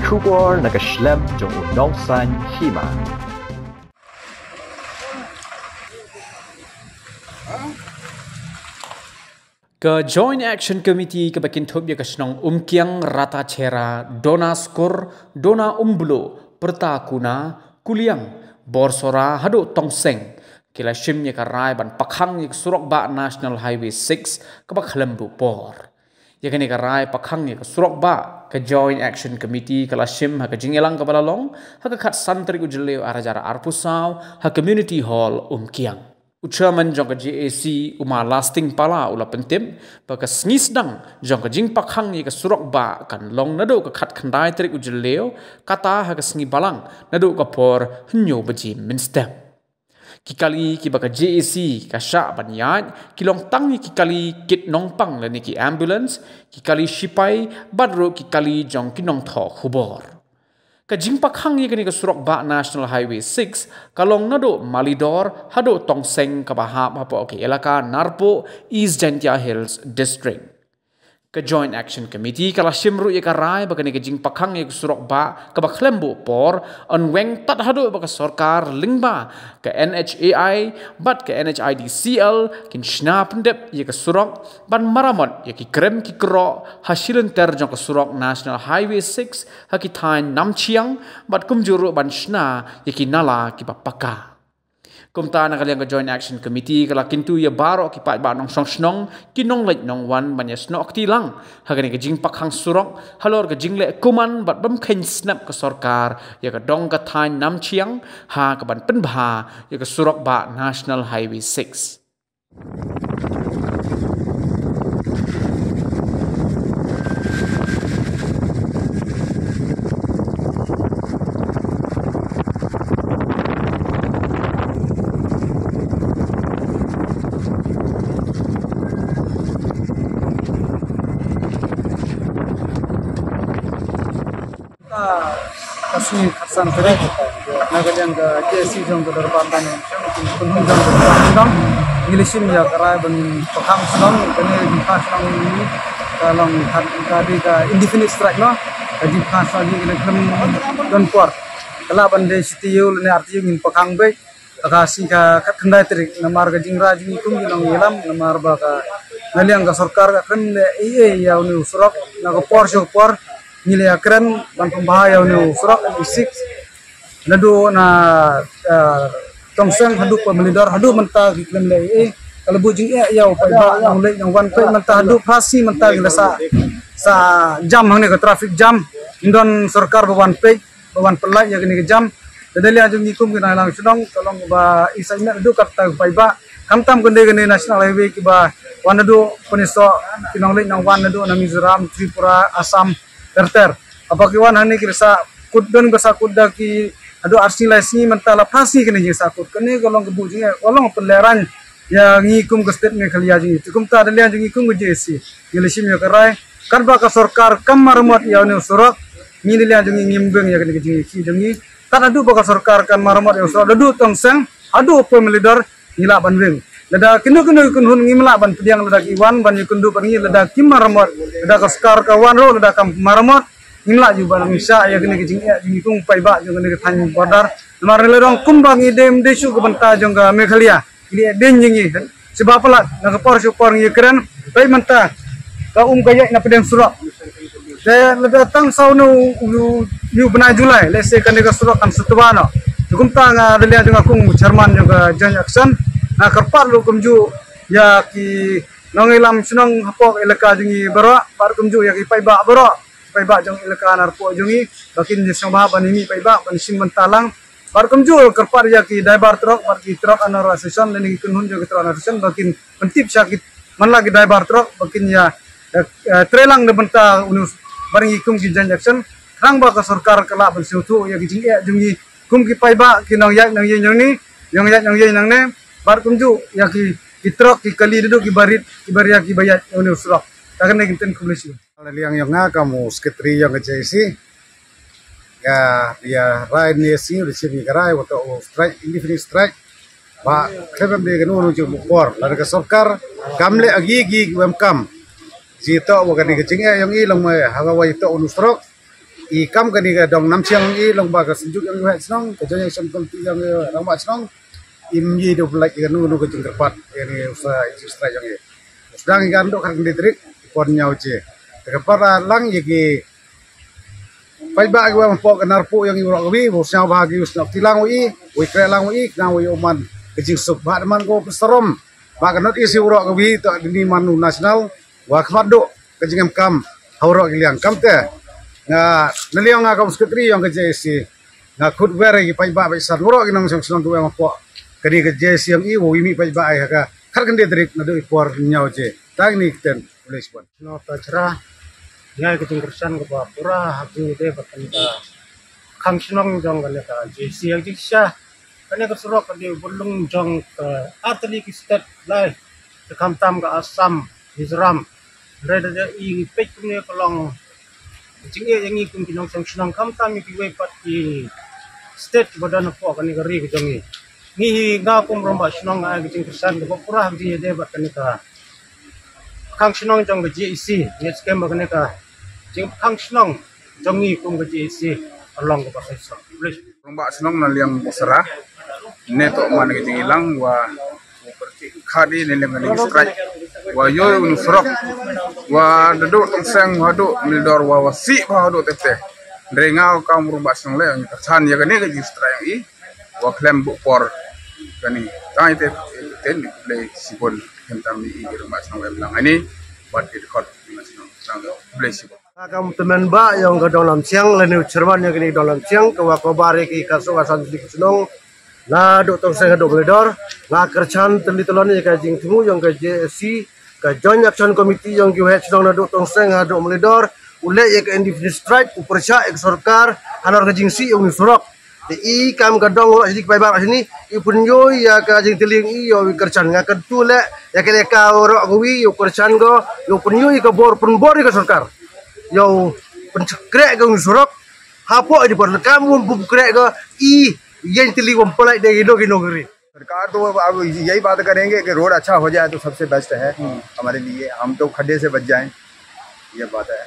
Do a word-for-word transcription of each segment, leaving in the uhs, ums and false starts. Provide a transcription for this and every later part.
Khubor na ka shlem jong u nongsan hima. Ka Joint Action Committee kaba kynthup ïa ka shnong Umkiang, Ratacherra, Donaskur, Donaumbluk, Pyrtakuna, Kuliang, Borsora haduh Tongseng ki la shim ïa ka rai ban pakhang ïa ka surok bah National Highway six kaba khlem buh por. Ïa kane ka rai pakhang ïa ka surok bah ka Joint Action Committee ka la shim ha ka jingïalang kaba la long ha ka khatsan tarik u Jylliew arhajar arphew saw ha Community Hall Umkiang. U Chairman jong ka J A C, u Ma Lasting Pala, u la pyntip ba ka sngi sdang jong ka jingpakhang ïa ka surok bah kan long naduh ka khatkhyndai tarik u Jylliew, kata ha ka sngi Balang naduh ka por hynñiew baje mynstep. Ki kali kiba ka J A C ka shah ban ïaid ki long tang ïa ki kali kit nongpang lane ki ambulance, ki kali shipai bad ruh ki kali jong ki nongthoh khubor. Ka jingpakhang ïa kane ka surok bah National Highway six ka long naduh Malidor haduh Tongseng kaba hap hapoh ka elaka Narpuh, East Jaintia Hills District. Ka Joint Action Committee ka la shim ruh ïa ka rai ba kane ka jingpakhang ïa ka surok bah kaba khlem buh por yn weng tad haduh ba ka sorkar lyngba ka N H A I bad ka N H I D C L kin shna pyndep ïa ka surok ban maramot ïa ki krem ki krok ha shilynter jong ka surok National Highway six ha ki thaiñ Namchiang bad kumjuh ruh ban shna ïa ki nala kiba paka. Kumta na ka liang ka Joint Action Committee ka la kyntu ïa baroh ki paidbah nongshong shnong, ki nongleit nongwan ban ïasnoh kti lang ha kane ka jingpakhang surok halor ka jingleh kuman bad bym kheiñ snep ka sorkar ïa ka dong ka thaiñ Namchiang ha kaban pynbha ïa ka surok bah National Highway six. Ka sngi khatsan tarik na ka liang ka J A C jong ka dorbar ban pynhun jong ka dorbar ban ngi la shim ïa ka rai ban pakhang shnong kane jingpakhang shnong ni ka long ka dei ka indefinite strike noh ka jingpakhang shnong ni ka khlem don por ka lah ban dei shi taïew lane ar taïew ngin pakhang beit. Ka sngi ka khatkhyndai tarik namar ka jingrwai jingïakhun ki nongïalam namar ba ka na liang ka sorkar ka kren ne ei ei ïa une u surok na ka por sha ka por ngi la ïakren ban pynbha ïa une u surok N H six naduh na Tongseng haduh Pyrmalidor haduh mynta ki khlem leh ei ei ka la buh jingeh ïa u paidbah nongleit nongwan peit mynta haduh phra sngi mynta ki la sa sa jam hangne ka traffic jam. Ym don sorkar ba wan peit ba wan pynlait ïa kane ka jam. Te da liang jong ngi kum ki nongïalam shnong ka long ba i sa i met haduh katta ka paidbah khamtam kane kane National Highway kiba wan haduh pynïasoh ki nongleit nongwan haduh na Mizoram, Tripura, Assam ter ter. Haba ki wan hangne ki sa kut don ba sa kut da ki haduh ar sngi lai sngi mynta la phra sngi kane ki sa kut kane ka long ka buh jingeh ka long pynlehraiñ ïa ngi kum ka state Meghalaya jong ngi. Te kumta da liang jong ngi kum ka J A C ngi la shim ïa ka rai katba ka sorkar kam maramot ïa une u surok ngi da liang jong ngi ngim weng ïa kane ka jingïakhih jong ngi. Kat haduh ba ka sorkar kam maramot ïa u surok haduh Tongseng haduh Pyrmalidor ngi lah ban weng. Lada kino kino ki kynhun ngim lah ban pdiang lada ki wan ban ïakynduh bad ngi lada kim maramot lada ka sorkar ka wan ruh lada kam maramot ngim lah ju ban shah ïa kane ka jingeh jong ngi kum paidbah jong kane ka thaiñ border. Namar lada ong kumba ngi dem dei shuh ka bynta jong ka Meghalaya. Ngi dei dei ngi ngi sha ba palat na ka por sha ka por ngi kren. Peit mynta ka um ka ïaid na pdeng surok. Te lada tang saw ne u bnai July lehse kane ka surok kan sutwa noh. Te kumta nga da liang jong nga kum u chairman jong ka Joint Action nga kyrpad ruh kumjuh ïa ki nongïalam shnong hapoh elaka jong ngi baroh bad kumjuh ïa ki paidbah baroh. Paidbah jong elaka Narpuh jong ngi ba kin ïa sngewbha ban ïa mih paidbah ban shim bynta lang. Bad kumjuh kyrpad ïa ki driver truck bad ki truck owner association lane ki kynhun jong ki truck owner association ba kin pyntip sha ki man la ki driver truck ba kin ïa trei lang da bynta une u surok bad ngi kum ki Joint Action khnang ba ka sorkar ka lah ban sngewthuh ïa ki jingeh jong ngi kum ki paidbah ki nongïaid nongïeng nangne nongïaid nongïeng nangne bad kumjuh ïa ki ki truck ki kali da duh ki barit ki baria ki ba ïaid une u surok. Ka kane ki ktien khublei shibun. La liang ïa nga kum u secretary ïa ka J A C. Nga ïa rai ne si u shim ïa ka rai wa to u strike indefinite strike. Ba khlem de ka nu nu ju mukor la ka sorkar kam leh agi agi wem kam. Ji to wa kane ka jingeh ïa ngi long mai ha ka wa to u surok. I kam kane ka dong Namchiang i long ba ka synjuk ïong i Waheh Chnong, ka Joint Action Committee ïong i Rangbah Chnong, im i da u pynlait ïa kano kano ka jingkyrpad ïa kane u sa i jingstrike ïong i. Sdang i kan dok khat khyndai tarik, i por ñiaw je. Te ka para lang ïa ki paidbah ki wa mpoh ka narpuh ïong i waroh kawi, u sñiaw bha ki u sñiaw ti lang u i, u i kreh lang u i, khnang u i u man ka jingsuk. Bha da man ko u sarom. Ba ka North East i waroh kawi, to dini man u national, wa khmat duk ka jingem kam ha waroh ki liang. Kamte nga na liang nga kam secretary ïong ka J A C, nga khut wer ki paidbah paidsan waroh ki nongshong shnong ki wa mpoh kane ka J A C ïong i, wa wi mi paidbah ai ha ka khat khyndai tarik naduh i por ñiaw je. Tang ni kten, Police One. Shnong Tachra, ngai ka jingkyrshan kaba pura ha ka jingïadei bad kane ka khang shnong jong kane ka J A C ha ka jingshisha. Kane ka surok ka dei u bynlung jong ka artylli ki state lai, te khamtam ka Assam, Mizoram. Hynrei da i ngi peit kumne ka long jingeh ïa ngi kum ki nongshong shnong khamtam ïa kiwei pat ki state kiba don hapoh kane ka ri ka jong ngi. Ngi hi nga kum rangbah shnong nga ai ka jingkyrshan kaba pura ha ka jingïadei bad kane ka khang shnong jong ka J A C, ngi skhem ba kane ka jingkhang shnong jong ngi kum ka J A C ka long kaba shisha. Rangbah shnong na liang Bosara, ne to man ka jingïalang wa khadi ne liang ka strike wa ïoh u surok wa da duk Tongseng wa duk Mildor wa wa si wa duk tete. Hynrei nga kam rangbah shnong le ngi ka chan ïa kane ka jingstrike i wa khlem buk por kane. Tang ite ten ni khublei shibun khamtam i rangbah shnong em lang ani bad ki dkhot rangbah shnong. Khublei shibun. Nga kam u tymmen bah ïong ka dong Namchiang lane u chairman ïong kane ka dong Namchiang ka wa kobar ïa ki katto katsan tylli ki shnong. Naduh Tongseng haduh Mylidor, nga kyrchan tylli tylon ïa ka jingthmu ïong ka J A C, ka Joint Action Committee ïong ki Waheh Chnong naduh Tongseng haduh Mylidor, u leh ïa ka indefinite strike, u pyrshah ïa ka sorkar halor ka jingsih ïong u surok. Te i kam ka dong waroh shini ki paidbah waroh shini, i pynïoh ïa ka jingtylli ïong i ïa u kyrchan. Nga kyntu leh ïa ka lehkai waroh kawi ïa u kyrchan ko, ïa u pynïoh ïa ka bor pynbor ïa ka sorkar. Ïa u pynkreh ka ïong u surok, hapoh i di por lehkai bym bym kreh ko, i ïeng tylli bym pynlait de ïa no ïa no kari. सरकार तो अब यही बात करेंगे कि रोड अच्छा हो जाए तो सबसे बेस्ट है हमारे लिए, हम तो खड्डे से बच जाएं, ये बात है।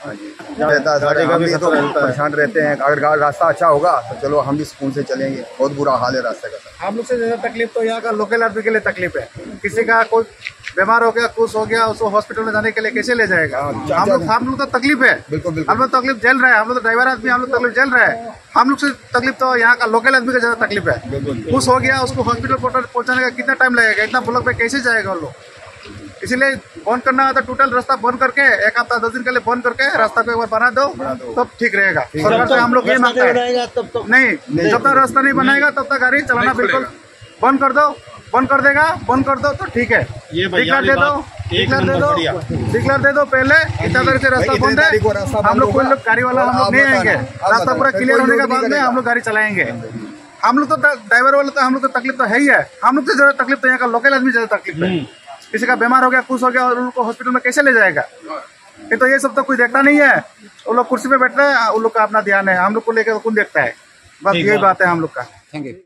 हाँ जी। रहता है, सर, गाड़ी का हम भी भी तो खतरा रहता है। परेशान रहते हैं। अगर गा-, रास्ता अच्छा होगा तो चलो हम भी सुकून से चलेंगे। बहुत बुरा हाल है रास्ते का, सर। हम लोग से ज्यादा तकलीफ तो यहाँ का लोकल आदमी के लिए तकलीफ है। किसी का कोई बीमार हो गया, कुछ हो गया, उसको हॉस्पिटल में जाने के लिए कैसे ले जाएगा? हाँ, हम लोग, हम लोग तो तकलीफ है। बिल्कुल, बिल्कुल। हम लोग तकलीफ झेल रहे हैं, हम लोग तो ड्राइवर आदमी, हम लोग तकलीफ झेल रहे हैं। हम लोग से तकलीफ तो यहाँ का लोकल आदमी का ज्यादा तकलीफ है। बिल्कुल। कुछ हो गया, उसको हॉस्पिटल पहुंचा-, पहुंचाने का कितना टाइम लगेगा, इतना ब्लॉक पे कैसे जाएगा वो लोग? इसीलिए बंद करना है तो टोटल रास्ता बंद करके एक हफ्ता दस दिन के लिए बंद करके रास्ता को एक बार बना दो, बना दो। तब ठीक रहेगा। ठीक है। सरकार से हम लोग ये रास्ता मांगते नहीं हैं। बनाएगा तब तो नहीं, नहीं। जब तक रास्ता नहीं बनाएगा तब तक गाड़ी चलाना नहीं बिल्कुल खुलेगा। बंद कर दो, बंद कर देगा, बंद कर दो तो ठीक है। ये भैया डिक्लेयर वाली दे दो, बात एक डिक्लेयर दे नंबर दो, बढ़िया। डिक्लेयर दे दो पहले, इतना देर से रास्ता भाई, इतने बंद है। तारीख को रास्ता हम बंद लोग कोई होगा। लोग गाड़ी वाला और हम आप लोग नहीं बताना, आएंगे। आप रास्ता बताना। पूरा फिर क्लियर कोई होने के लोग बाद नहीं में आएंगे। हम लोग गाड़ी चलाएंगे। हम लोग तो ड्रा-, ड्राइवर वाला तो हम लोग तो तकलीफ तो है ही है, हम लोग से ज्यादा तकलीफ तो यहाँ का लोकल आदमी ज्यादा तकलीफ है। हम्म। किसी का बीमार हो गया, कुछ हो गया और उनको हॉस्पिटल में कैसे ले जाएगा? ये तो ये सब तो कोई देखता नहीं है। वो लोग कुर्सी पे बैठ रहे हैं, उन लोग का अपना ध्यान है, हम लोग को लेकर कौन देखता है? बस ठीक यही बात। बात है हम लोग का। थैंक यू।